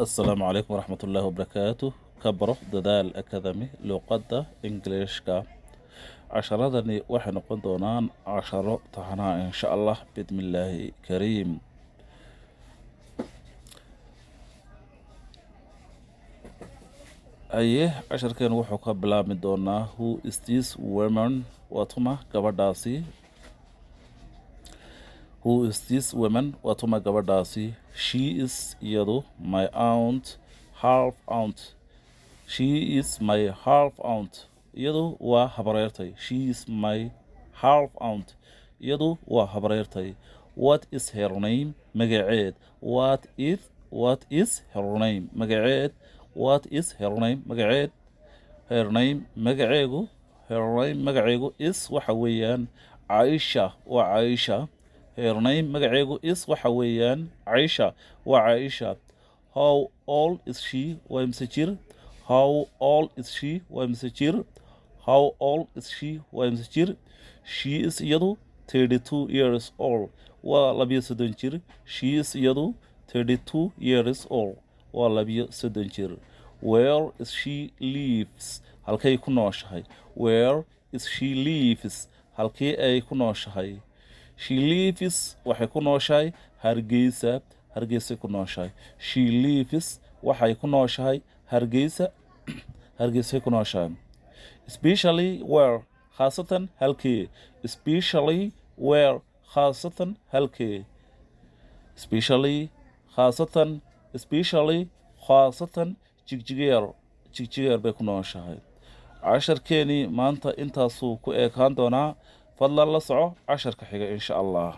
Asalaamu calaykum waraxmatullaahi wabarakaatu. Ka baro Dadaal Academy luqadda Ingiliishka. Casharadani waxay noqon doonaan casharo taxanaha, insha Allah, bidmillaahi kariim. Haye, casharkeen wuxuu ka bilaabmi doonaa "Who is this woman?" Waa tuma gabadhaasi? Who is this woman? Waa tuma gabadhaasi? She is, iyadu, my aunt, half aunt. She is my half aunt. Iyadu waa habareertay. She is my half aunt. Iyadu waa habareertay. What is her name? Magaceed? What is her name? Magaceed? What is her name? Magaceed? Her name, magaceegu, her name, magaceegu, is, waxa weeyaan, Caisha, waa Caisha. Her name, magaceegu, is, waxa weeyaan, Caisha, waa Caisha. How old is she? Waa imse jir? How old is she? Waa imse jir? How old is she? Waa imse jir? She is, iyadu, 32 years old. Waa 32 jir. She is, iyadu, 32 years old. Waa 32 jir. Where is she lives? Halkay ku nooshahay? Where is she lives? Halkii ay ku nooshahay? She lives, waxay ku nooshahay, Hargeysa. Hargeysay ku nooshahay. She lives, waxay ku nooshahay, Hargeysa. Hargeysay ku nooshahay. Especially where? Khaasatan halkee? Especially where? Khaasatan halkee? Especially, khaasatan, especially, khaasatan, Jigjigeer. Jigjigeer bay ku nooshahay. Casharkeenii maanta intaasuu ku eekaan doonaa. Fadlan la soco casharka xiga, insha Allah.